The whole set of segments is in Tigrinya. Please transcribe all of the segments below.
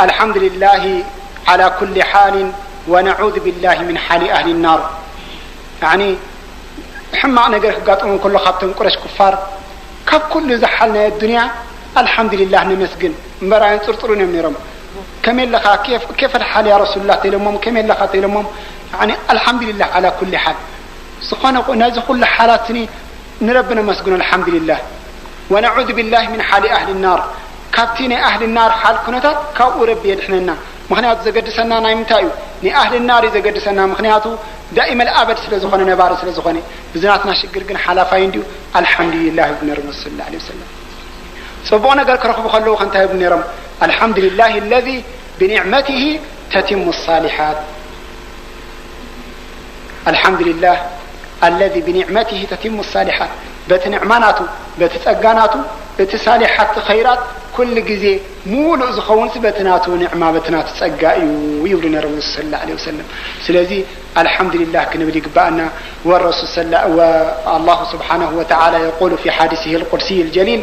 الحمد لله على كل حال ونعوذ بالله من حال أهل النار. يعني ሕማቕ ነገር ክጋጥሞም ከሎ ካብቶም ቁረሽ ኩፋር ካብ ኩሉ ዝሓል ናይ ኣዱንያ ኣልሓምዱሊላህ ነመስግን እምበር ኣየንፅርፅሩን እዮም ነይሮም። ከመይ ኣለኻ ኬፍ ኬፍ ኣልሓል ያ ረሱሉላህ ተይሎሞም ከመይ ኣለኻ ተይሎሞም ኣልሓምዱሊላህ ዓላ ኩሊ ሓል ዝኾነ ነዚ ኩሉ ሓላትኒ ንረቢ ነመስግኖ ኣልሓምዱሊላህ። ወነዑዙ ቢላህ ሚን ሓሊ ኣህሊ ናር፣ ካብቲ ናይ ኣህሊ ናር ሓል ኩነታት ካብኡ ረቢ የድሕነና። ምኽንያቱ ዘገድሰና ናይ ምንታይ እዩ? ናይ ኣህሊ ናር እዩ ዘገድሰና። ምኽንያቱ ዳኢመል ኣበድ ስለ ዝኾነ ነባሪ ስለ ዝኾነ። እዚ ናትና ሽግር ግን ሓላፋይ እንድዩ። ኣልሓምዱሊላህ ይብሉ ነይሮም ረሱል ሰለላሁ ዐለይሂ ወሰለም። ጽቡቕ ነገር ክረኽቡ ከለዉ ከ እንታይ ይብሉ ነይሮም? ኣልሓምዱሊላህ ለዚ ብኒዕመቲሂ ተቲሙ ሳሊሓት። ኣልሓምዱሊላህ ኣለዚ ብኒዕመቲሂ ተቲሙ ሳሊሓት፣ በቲ ንዕማ ናቱ በቲ ጸጋ ናቱ እቲ ሳሊሓት ኸይራት ኩሉ ግዜ ሙሉእ ዝኸውንሲ በቲ ናቱ ንዕማ በቲ ናቱ ጸጋ እዩ ይብሉ ነይሮም ረሱል ሰለላሁ ዐለይሂ ወሰለም። ስለዚ ኣልሓምዱሊላህ ክንብል ይግባኣና። ወረሱል ሰለ-፣ ወ-፣ ኣላሁ ስብሓነሁ ወተዓላ የቁሉ ፊ ሓዲሲሂ ልቁድሲይ ልጀሊል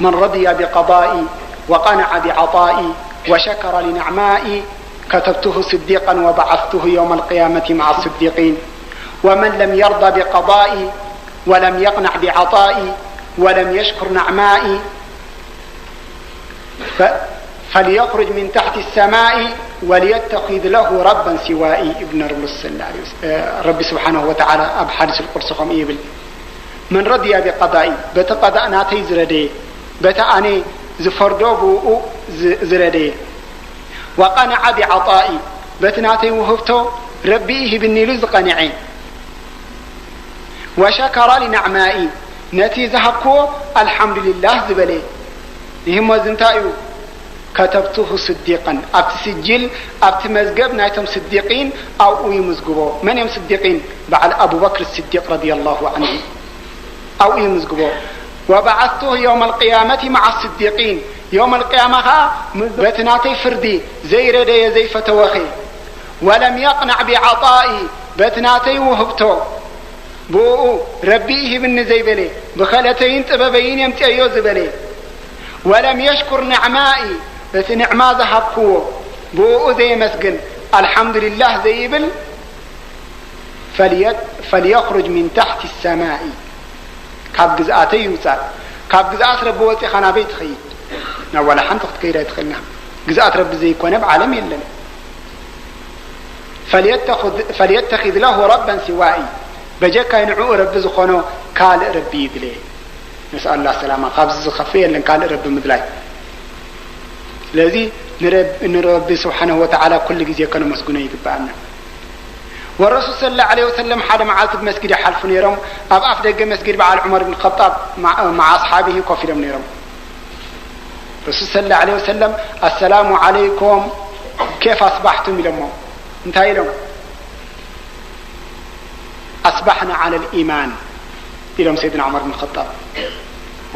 من رضي بقضائي وقنع بعطائي وشكر لنعمائي كتبته صديقا وبعثته يوم القيامة مع الصديقين. ومن لم يرض بقضائي ولم يقنع بعطائي ولم يشكر نعمائي ف-، فليخرج من تحت السماء وليتخذ له ربا سوائي. ابن رب صلى الله عليه وسلم. ረቢ ስብሓነሁ ወተዓላ ኣብ ሓዲስ ቁድሲ ከምኡ ይብል። መን ረድያ ቢቀዳኢ፣ በቲ ቀዳእ ናተይ ዝረደየ፣ በቲ ኣነ ዝፈርዶ ብኡ ዝ-፣ ዝረደየ፣ ወቀነዐ ቢዓጣኢ፣ በቲ ናተይ ውህብቶ ረቢ ሂብኒ ኢሉ ዝቐንዐ፣ ወሸከረ ሊነዕማኢ፣ ነቲ ዝሃብክዎ ኣልሓምዱሊላህ ዝበለ፣ ይህሞ እዚ እንታይ እዩ? ከተብቱሁ ስዲቀን፣ ኣብቲ ስጅል፣ ኣብቲ መዝገብ ናይቶም ስዲቂን ኣብኡ ይምዝግቦ። መን እዮም ስዲቂን? በዓል ኣቡበክር ስዲቅ ረዲየላሁ ዐንሁ ኣብኡ ይምዝግቦ። ወበዓስቱሁ የውመ ልቅያመቲ መዓ ስዲቂን፣ የውመ ልቅያማ ኸዓ በቲ ናተይ ፍርዲ ዘይረደየ ዘይፈተወኺ፣ ወለም የቅናዕ ቢዓጣኢ፣ በቲ ናተይ ውህብቶ ብኡ ረቢ ሂብኒ ዘይበለ፣ ብኸእለተይን ጥበበይን የምፅአዮ ዝበለ፣ ወለም የሽኩር ንዕማኢ፣ እቲ ንዕማ ዝሃብክዎ ብኡ ዘየመስግን፣ ኣልሓምዱሊላህ ዘይብል፣ ፈልየ-፣ ፈልየኽሩጅ ሚን ታሕቲ ሰማኢ፣ ካብ ግዝኣተይ ይውፃእ። ካብ ግዝኣት ረቢ ወፂኻ ናበይ ትኸይድ? ናብ ዋላ ሓንቲ ክትከይድ ኣይትኽእልና። ግዝኣት ረቢ ዘይኮነ ኣብ ዓለም የለን። ፈልየተኹዝ-፣ ፈልየተኺዝ ለሁ ረበን ሲዋኢ፣ በጀካይ ንዕኡ ረቢ ዝኾኖ ካልእ ረቢ ይድለ። ነስኣሉላህ ሰላማ። ካብዚ ዝኸፍእ የለን ካልእ ረቢ ምድላይ። ስለዚ ንረብ-፣ ንረቢ ስብሓነሁ ወተዓላ ኩሉ ግዜ ከነመስግኖ ይግበኣና። ወረሱል ሰለላሁ ዐለይሂ ወሰለም ሓደ መዓልቲ ብመስጊድ ይሓልፉ ነይሮም። ኣብ ኣፍ ደገ መስጊድ በዓል ዑመር ብን ኸጣብ መዓ፣ መዓ ኣስሓቢሂ ኮፍ ኢሎም ነይሮም። ረሱል ሰለላሁ ዐለይሂ ወሰለም ኣሰላሙ ዐለይኩም ኬፍ ኣስባሕቱም ኢሎሞ። እንታይ ኢሎም? ኣስባሕና ዐለል ኢማን ኢሎም ሰይድና ዑመር ብን ኸጣብ።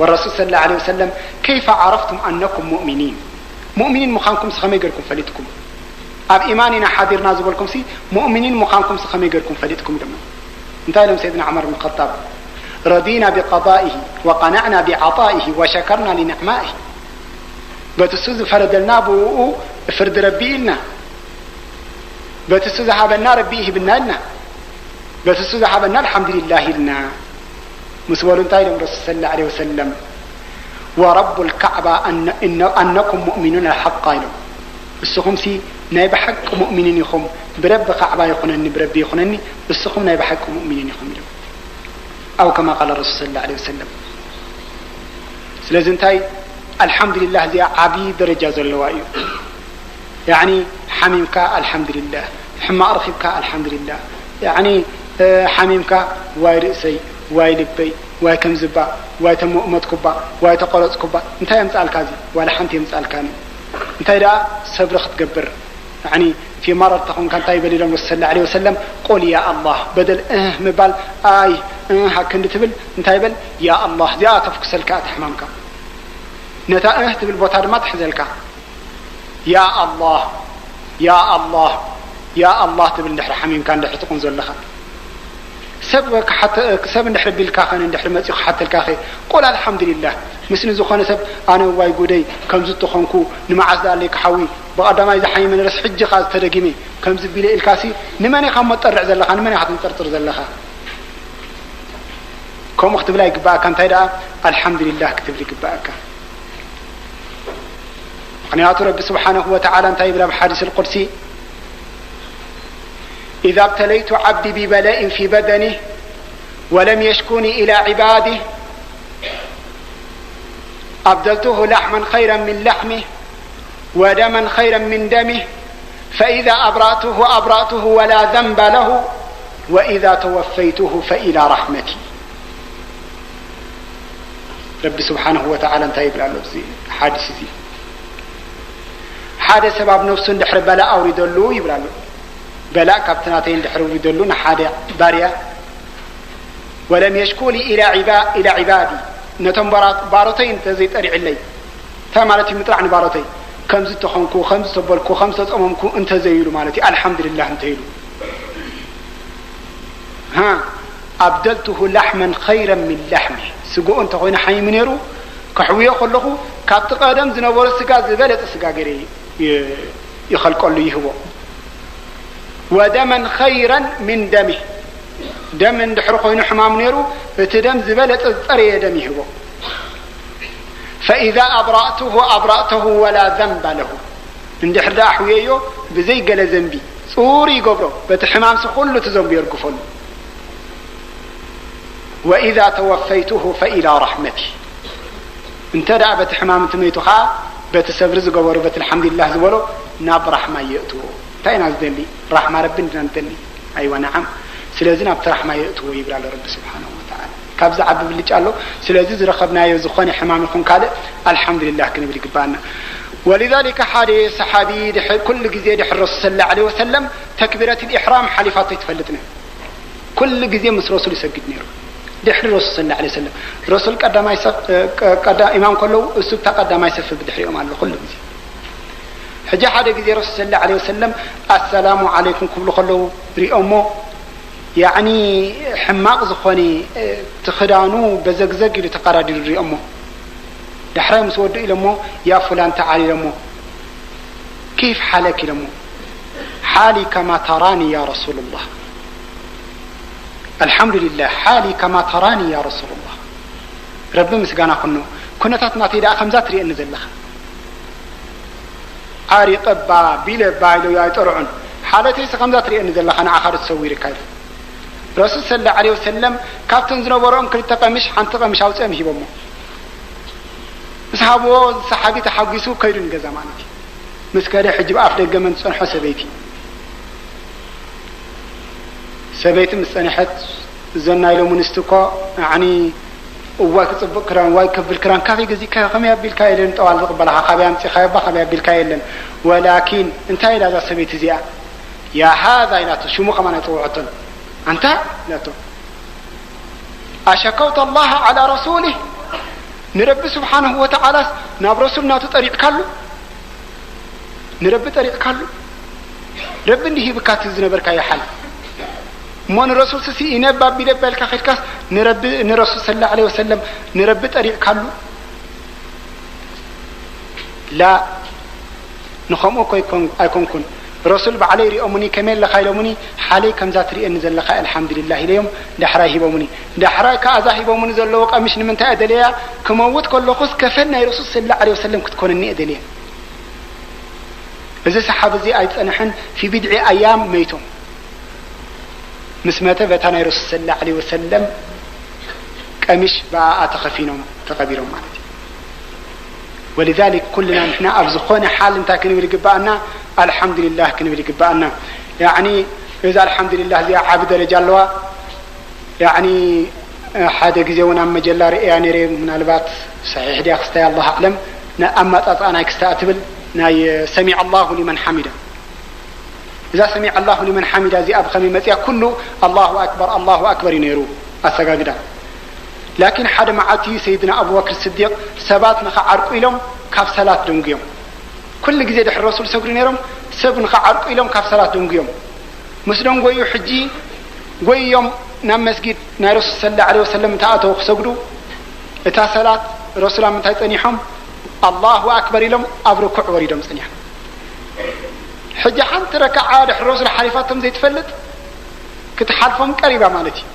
ወረሱል ሰለላሁ ዐለይሂ ወሰለም ከይፈ ዐረፍቱም ኣነኩም ሙእሚኒን፣ ሙእሚኒን ምዃንኩምሲ ከመይ ገርኩም ፈሊጥኩም? ኣብ ኢማን ኢና ሓዲርና ዝበልኩምሲ ሙእሚኒን ምዃንኩምሲ ከመይ ገርኩም ፈሊጥኩም ኢሎም። እንታይ ኢሎም ሰይድና ዑመር ብን ኸጣብ? ረዲና ቢቀዳኢሂ ወቀነዕና ቢዓጣኢሂ ወሸከርና ሊንዕማኢሂ። በቲ እሱ ዝፈረደልና ብኡ ፍርዲ ረቢ ኢልና፣ በቲ እሱ ዝሃበና ረቢ ይሂብና ኢልና፣ በቲ እሱ ዝሃበና ኣልሓምዱሊላህ ኢልና ምስ በሉ እንታይ ኢሎም ረሱል ሰለላሁ ዐለይሂ ወሰለም? ወረቡ ልካዕባ ኣነ-፣ እነ-፣ ኣነኩም ሙእሚኑን ኣልሓቃ ኢሎም። እስኹምሲ ናይ ብሓቂ ሙእሚኒን ኢኹም፣ ብረቢ ካዕባ ይኹነኒ ብረቢ ይኹነኒ፣ እስኹም ናይ ብሓቂ ሙእሚኒን ኢኹም ኢሎም። ኣው ከማ ቃለ ረሱል ሰለላሁ ዐለይሂ ወሰለም። ስለዚ እንታይ ኣልሓምዱሊላህ እዚኣ ዓብዪ ደረጃ ዘለዋ እዩ። ያዕኒ ሓሚምካ ኣልሓምዱሊላህ፣ ሕማቕ ረኺብካ ኣልሓምዱሊላህ፣ ያዕኒ፣ እ፣ ሓሚምካ ዋይ ርእሰይ፣ ዋይ ልበይ፣ ዋይ ከምዝባ፣ ዋይ ተመ-፣ ሞትኩባ፣ ዋይ ተቆረጽኩባ፣ እንታይ የምጽኣልካ እዚ? ዋላ ሓንቲ የምጽኣልካን እዩ። እንታይ ደኣ ሰብሪ ክትገብር፣ ያዕኒ ፊ መረር ተኾንካ እንታይ በል ኢሎም ረሱል ሰለላሁ ዐለይሂ ወሰለም፣ ቁል ያ ኣላህ፣ በደል እህ ምባል ኣይ እህ ሃክንዲ ትብል እንታይ በል፣ ያ ኣላህ፣ እዚኣ ተፍኩሰልካ እቲ ሕማምካ። ነታ እህ ትብል ቦታ ድማ ትሕዘልካ። ያ ኣላህ፣ ያ ኣላህ፣ ያ ኣላህ ትብል እንድሕሪ ሓሚምካ እንድሕሪ ትቑን ዘለኻ። ሰብ ክሓተ-፣ ሰብ እንድሕር ቢልካ ኸነ እንድሕር መጺኡ ክሓተልካ ኸ፣ ቁል ኣልሓምዱሊላህ። ምስኒ ዝኾነ ሰብ ኣነ ዋይ ጉደይ ከምዚ እተኾንኩ ንመዓስ ደኣለይ ክሓዊ ብቐዳማይ ዝሓይመ ነረስ ሕጂ ኸኣ ዝተደጊመ ከምዚ ቢለ ኢልካሲ ንመን ኢኻ እሞ ትጠርዕ ዘለኻ? ንመን ኢኻ ትንጥርጥር ዘለኻ? ከምኡ ክትብል ኣይግባኣካ። እንታይ ደኣ ኣልሓምዱሊላህ ክትብል ይግባኣካ። ምኽንያቱ ረቢ ስብሓነሁ ወተዓላ እንታይ ይብል ኣብ ሓዲስ ኣልቁድሲ? إذا ابتليت عبدي ببلاء في بدنه ولم يشكني إلى عبادي أبدلته لحما خيرا من لحمه ودما خيرا من دمه فإذا أبرأته أبرأته ولا ذنب له وإذا توفيته فإلى رحمتي. ረቢ ስብሓነሁ ወተዓላ እንታይ ይብል ኣሎ ኣብዚ ሓዲስ እዚ? ሓደ ሰብ ኣብ ነፍሱ እንድሕሪ በላእ ኣውሪደሉ ይብል ኣሎ። በላእ ካብቲ ናተይ እንድሕሪ ኣውሪደሉ ንሓደ ባርያ፣ ወለም የሽኩኒ ኢላ ዒባ-፣ ኢላ ዒባዲ፣ ነቶም ባራ-፣ ባሮተይ እንተዘይጠሪዕለይ፣ እንታይ ማለት እዩ ምጥራዕ ንባሮተይ? ከምዚ ተኾንኩ፣ ከምዚ ተበልኩ፣ ከምዚ ተጸመምኩ እንተዘይሉ ማለት እዩ። ኣልሓምዱሊላህ እንተኢሉ፣ ሃ፣ ኣብደልቱሁ ላሕመን ኸይረን ሚን ላሕሚ፣ ስግኡ እንተኾይኑ ሓሚሙ ነይሩ፣ ከሕውዮ ከለኹ ካብቲ ቀደም ዝነበሮ ስጋ ዝበለጸ ስጋ ገይረ ይ-፣ ይኸልቀሉ፣ ይህቦ። ወደመን ኸይረን ሚን ደሚህ፣ ደም እንድሕሪ ኮይኑ ሕማም ነይሩ፣ እቲ ደም ዝበለጸ ዝጸረየ ደም ይህቦ። ፈኢዛ ኣብራእቱሁ ኣብራእተሁ ወላ ዘንበ ለሁ፣ እንድሕር ደኣ ኣሕውየዮ ብዘይ ገለ ዘንቢ ጽሩይ ይገብሮ፣ በቲ ሕማምሲ ኩሉ እቲ ዘንቡ የርግፈሉ። ወኢዛ ተወፈይቱሁ ፈኢላ ረሕመቲ፣ እንተ ደኣ በቲ ሕማም እቲ መይቱ ኸኣ በቲ ሰብሪ ዝገበሮ፣ በቲ ኣልሓምዱሊላህ ዝበሎ ናብ ራሕማ የእትዎ። እንታይ ኢና ዝደሊ? ራሕማ ረቢ እንዲና ንደሊ። ኣይወ ነዓም። ስለዚ ናብቲ ራሕማ የእትዎ ይብል ኣሎ ረቢ ስብሓነሁ ወተዓላ። ካብ ዝዓቢ ብልጫ ኣሎ። ስለዚ ዝረኸብናዮ ዝኾነ ሕማም ይኹን ካልእ ኣልሓምዱሊላህ ክንብል ይግባኣና። ወሊዛሊከ ሓደ ሰሓቢ ድሕ-፣ ኩሉ ግዜ ድሕሪ ረሱል ሰለላሁ ዐለይሂ ወሰለም ተክቢረቱል ኢሕራም ሓሊፋቶ ኣይትፈልጥን። ኩሉ ግዜ ምስ ረሱል ይሰግድ ነይሩ። ድሕሪ ረሱል ሰለላሁ ዐለይሂ ወሰለም። ረሱል ቀዳማይ ሰፍ-፣ እ፣ ቀ-፣ ቀዳ-፣ ኢማም ከለዉ እሱ ብታ ቀዳማይ ሰፍ ብድሕሪኦም ኣሎ ኩሉ ግዜ። ሕጂ ሓደ ግዜ ረሱል ሰለላሁ ዐለይሂ ወሰለም ኣሰላሙ ዐለይኩም ክብሉ ከለዉ ሪኦሞ፣ ያዕኒ ሕማቕ ዝኾነ፣ እ፣ እቲ ክዳኑ በዘግዘግ ኢሉ ተቐዳዲሩ ሪኦሞ። ዳሕራይ ምስ ወድኡ ኢሎሞ፣ ያ ፉላን ተዓል ኢሎሞ፣ ኬፍ ሓለክ ኢሎሞ፣ ሓሊ ከማ ተራኒ ያ ረሱሉላህ። ኣልሓምዱሊላህ፣ ሓሊ ከማ ተራኒ ያ ረሱሉላህ። ረቢ ምስጋና ኩኖ፣ ኩነታት ናተይ ደኣ ከምዛ ትርእየኒ ዘለኻ። ዓሪቐ እባ፣ ቢለ እባ ኢሉ ኣይጠርዑን። ሓለተይሲ ከምዛ ትርእየኒ ዘለኻ ንዓኻ ዶ ተሰዊርካ ኢሉ። ረሱል ሰለላሁ ዐለይሂ ወሰለም ካብተን ዝነበረኦም ክልተ ቀሚሽ ሓንቲ ቀሚሽ ኣውፅኦም ሂቦሞ። ምስ ሃብዎ፣ እዚ ሰሓቢ ተሓጒሱ ከይዱ ንገዛ ማለት እዩ። ምስ ከደ ሕጂ ብኣፍ ደገ መን ትጸንሖ ሰበይቲ። ሰበይቲ ምስ ጸንሐት፣ እዘን ናይ ሎሚ ኣንስቲ እኮ፣ ኣዕኒ፣ እዋይ ክጽብቕ ክዳን፣ እዋይ ከብል ክዳን፣ ካበይ ገዚእካዮ፣ ከመይ ኣቢልካዮ ኢለን ጠዋል ዝቕበላኻ፣ ካበይ ኣምጺኻዮ እባ፣ ካበይ ኣቢልካዮ ኢለን። ወላኪን፣ እንታይ ኢላ እዛ ሰበይቲ እዚኣ? ያ ሃዛ ኢላቶ፣ ሽሙ ከማን ኣይጸውዐቶን። ኣንታ ኢላቶ። ኣሸከውተ ኣላህ ዓላ ረሱሊህ፣ ንረቢ ስብሓነሁ ወተዓላስ ናብ ረሱል ናቱ ጠሪዕካሉ? ንረቢ ጠሪዕካሉ? ረቢ እንዲህ ሂብካ እቲ ዝነበርካዮ ሓል። እሞ ንረሱል ስሲ ኢነ ባቢለ ባልካ ኸድካስ ንረቢ፣ ንረሱል ሰለላሁ ዐለይሂ ወሰለም ንረቢ ጠሪዕካሉ? ላ፣ ንኸምኡ እኮ ኣይኮን-፣ ኣይኮንኩን። ረሱል ባዕለይ ሪኦሙኒ፣ ከመይ ኣለኻ ኢሎሙኒ፣ ሓለይ ከምዛ ትርእየኒ ዘለኻ፣ ኣልሓምዱሊላህ ኢለዮም፣ ዳሕራይ ሂቦሙኒ። ዳሕራይ ከኣ እዛ ሂቦሙኒ ዘለዉ ቀሚሽ ንምንታይ እየ ደልያ? ክመውት ከለኹስ ከፈን ናይ ረሱል ሰለላሁ ዐለይሂ ወሰለም ክትኮነኒ እየ ደልየ። እዚ ሰሓቢ እዚ ኣይጸንሐን፣ ፊ ቢድዒ ኣያም መይቶም። ምስ መተ በታ ናይ ረሱል ሰለላሁ ዐለይሂ ወሰለም ቀሚሽ ብኣኣ ተኸፊኖም ተቐቢሮም ማለት እዩ። ወሊዛሊክ ኩልና ንሕና ኣብ ዝኾነ ሓል እንታይ ክንብል ይግበኣና? ኣልሓምዱሊላህ ክንብል ይግበኣና። ያዕኒ እዛ ኣልሓምዱሊላህ እዚኣ ዓቢ ደረጃ ኣለዋ። ያዕኒ ሓደ ግዜ እውን ኣብ መጀላ ርእያ ነይረ፣ ምናልባት ሰሒሕ ድያ ክስታይ ኣላሁ ኣዕለም፣ ና-፣ ኣመጻጽኣ ናይ ክስታኣ ትብል ናይ ሰሚዐ ኣላሁ ሊመን ሓሚዳ። እዛ ሰሚዐ ኣላሁ ሊመን ሓሚዳ እዚኣ ብኸመይ መጺኣ? ኩሉ ኣላሁ ኣክበር፣ ኣላሁ ኣክበር እዩ ነይሩ ኣሰጋግዳ። ላኪን ሓደ መዓልቲ ሰይድና ኣቡበክር ስዲቅ ሰባት ንኸዓርቁ ኢሎም ካብ ሰላት ደንጉዮም። ኩሉ ግዜ ድሕሪ ረሱል ሰግዱ ነይሮም፣ ሰብ ንኸዓርቁ ኢሎም ካብ ሰላት ደንጉዮም። ምስ ደንጎዩ ሕጂ ጎዮም ናብ መስጊድ ናይ ረሱል ሰለላሁ ዐለይሂ ወሰለም እንተኣተው ክሰግዱ፣ እታ ሰላት ረሱል ኣብ ምንታይ ጸኒሖም? ኣላሁ ኣክበር ኢሎም ኣብ ርኩዕ ወሪዶም ጸኒሖም። ሕጂ ሓንቲ ረካዓ ድሕሪ ረሱል ሓሊፋቶም ዘይትፈልጥ ክትሓልፎም ቀሪባ ማለት እዩ።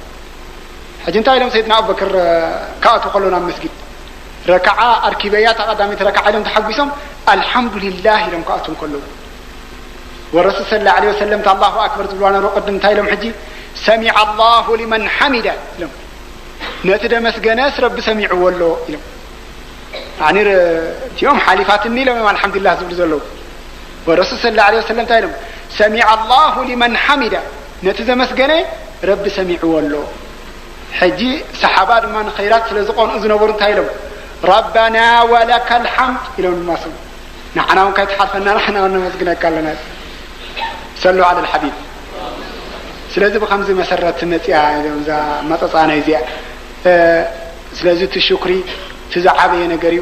ሕጂ እንታይ ኢሎም ሰይድና ኣቡበክር ክኣትዉ ከሎ ናብ መስጊድ? ረካዓ ኣርኪበያ፣ እታ ቀዳመይቲ ረካዓ ኢሎም ተሓጒሶም ኣልሓምዱሊላህ ኢሎም ክኣትዉ ከለዉ፣ ወረሱል ሰለላሁ ዐለይሂ ወሰለም እታ ኣላሁ ኣክበር ዝብልዋ ነበሩ። ቅድም እንታይ ኢሎም ሕጂ? ሰሚዐ ኣላሁ ሊመን ሓሚዳ ኢሎም። ነቲ ደመስገነስ ረቢ ሰሚዕዎ ኣሎ ኢሎም። ኣኒ እቲኦም ሓሊፋትኒ ኢሎም እዮም ኣልሓምዱሊላህ ዝብሉ ዘለዉ። ወረሱል ሰለላሁ ዐለይሂ ወሰለም እንታይ ኢሎም? ሰሚዐ ኣላሁ ሊመን ሓሚዳ፣ ነቲ ዘመስገነ ረቢ ሰሚዕዎ ኣሎ። ሕጂ ሰሓባ ድማ ንኸይራት ስለ ዝቐንኡ ዝነበሩ እንታይ ኢሎም? ረበና ወለከል ሓምድ ኢሎም ድማ ስም ንዓና እውን ካይትሓልፈና ንሕና እውን ነመስግነካ ኣለና። ሰሉ ዐለ ልሓቢብ። ስለዚ ብኸምዚ መሰረት መፅያ እዛ መፀፃ ናይ እዚኣ። ስለዚ እቲ ሽኩሪ እቲ ዝዓበየ ነገር እዩ።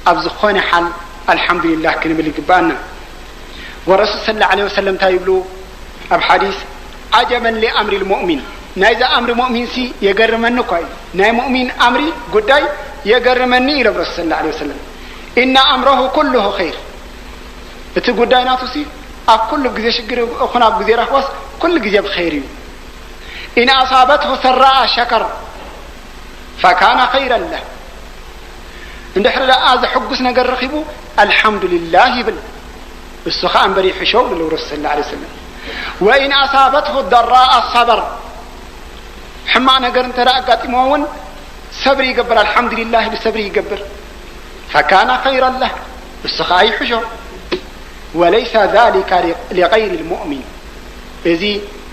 ኣብ ዝኾነ ሓል ኣልሓምዱሊላህ ክንብል ይግብኣና። ወረሱል ሰለላሁ ዐለይሂ ወሰለም እንታይ ይብሉ ኣብ ሓዲስ? ዓጀበን ሊኣምሪ ልሙእሚን፣ ናይዛ ኣምሪ ሙእሚንሲ የገርመኒ እኳ እዩ። ናይ ሙእሚን ኣምሪ ጉዳይ የገርመኒ ኢሎም ረሱል ሰለላሁ ዐለይሂ ወሰለም። ኢነ ኣምረሁ ኩሉሁ ኸይር፣ እቲ ጉዳይ ናቱሲ ኣብ ኩሉ ግዜ ሽግር ይኹን ኣብ ግዜ ረኽቦስ ኩሉ ግዜ ብኸይር እዩ። ኢን ኣሳበትሁ ሰራኣ ሸከር ፈካነ ኸይረን ለህ። እንድሕሪ ደኣ ዘሕጉስ ነገር ረኺቡ ኣልሓምዱሊላህ ይብል፣ እሱ ኸኣ እምበር ይሕሾ ብለው ረሱል ሰለላሁ ዐለይሂ ወሰለም። ወኢን ኣሳበትሁ ደራኣ ሰበር፣ ሕማቕ ነገር እንተ ደኣ ኣጋጢምዎ እውን ሰብሪ ይገብር፣ ኣልሓምዱሊላህ ኢሉ ሰብሪ ይገብር። ፈካነ ኸይረን ለህ፣ እሱ ኸኣ ይሕሾ። ወለይሰ ዛሊከ ሊገይሪ ልሙእሚን፣ እዚ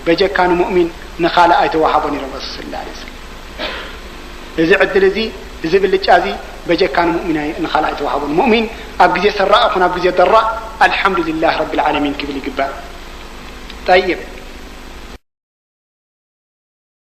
በጀካ ንሙእሚን ንኻልእ ኣይተዋሃቦን ኢሎም ረሱል ሰለላሁ ዐለይሂ ወሰለም። እዚ ዕድል እዚ፣ እዚ ብልጫ እዚ በጀካ ንሙእሚን ኣይ-፣ ንኻልእ ኣይተዋሃቦን። ሙእሚን ኣብ ግዜ ሰራእ ይኹን ኣብ ግዜ ደራእ ኣልሓምዱሊላህ ረቢል ዓለሚን ክብል ይግባእ። ጠይብ፣